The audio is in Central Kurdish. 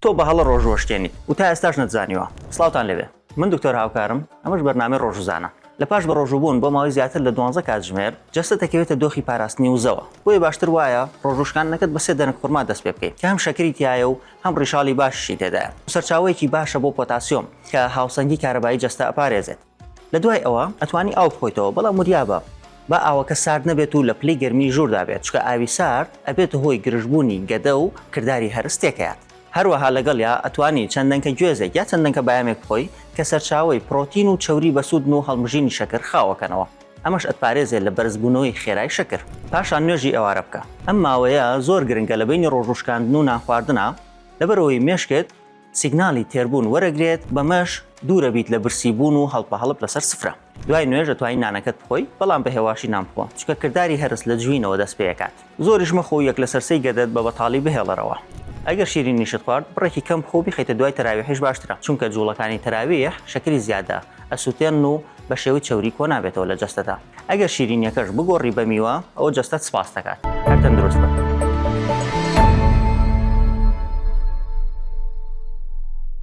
تۆ بە هەڵە ڕۆژوو ئەشکێنیت و تا ئێستاش نەتزانیوە. سڵاوتان لێبێ. من دکتۆر هاوکارم، ئەمەش بەرنامەی ڕۆژووزانە. لە پاش بەڕۆژووبوون بۆ ماوەی زیاتر لە دوانزە کاتژمێر، جەستە دەکەوێتە دۆخی پاراستنی وزەوە. بۆیە باشتر وایە ڕۆژوو شکاندنەکەت بە سێ دەنک خورما دەست پێ بکەیت کە هەم شەکری تیایە و هەم ڕیشاڵی باشیشی تێدایە و سەرچاوەیەکی باشە بۆ پۆتاسیۆم کە هاوسەنگی کارەبایی جەستە ئەپارێزێت. لە دوای ئەوە ئەتوانی ئاو بخۆیتەوە بەڵام وریابە با ئاوەکە سارد نەبێت و لە پلەی گەرمی ژووردا بێت چونکە ئاوی سارد ئەبێتە هۆی گرژبوونی گەدە و کرداری هەرس تێکەیات. هەروەها لەگەڵیا ئەتوانی چەند دەنکە گوێزێک یا چەند دەنکە بایەمێک بخۆی کە سەرچاوەی پڕۆتین و چەوری بەسوودن و هەڵمژینی شەکر خاو ئەکەنەوە ئەمەش ئەتپارێزێت لە بەرزبوونەوەی خێرای شەکر. پاشان نوێژی ئێوارە بکە. ئەم ماوەیە زۆر گرنگە لە بەینی ڕۆژوو شکاندن و نانخواردنا لەبەرئەوەی مێشکت سیگنالی تێربوون وەرەگرێت، بەمەش دوورەبیت لە برسیبوون و هەڵپەهەڵپ لەسەر سفرە. دوای نوێژ ئەتوانی نانەکەت بخۆی، بەڵام بە هێواشی نان بخۆ، چونکە کرداری هەرس لە جوینەوە دەست پێئەکات. زۆریش مەخۆ و یەک لەسەر سێی گەدەت بە بەتاڵی بهێڵەرەوە. ئەگەر شیرینیشت خوارد، بڕێکی کەم بخۆ و بیخەیتە دوای تەراویحیش باشترە، چونکە جووڵەکانی تەراویح شەکری زیادە ئەسووتێنن و بە شێوەی چەوری کۆنابێتەوە لە جەستەتا. ئەگەر شیرینیەکەش بگۆڕی بە میوە، ئەوە جەستەت سپاست دەکات. هەر تەندروست بن.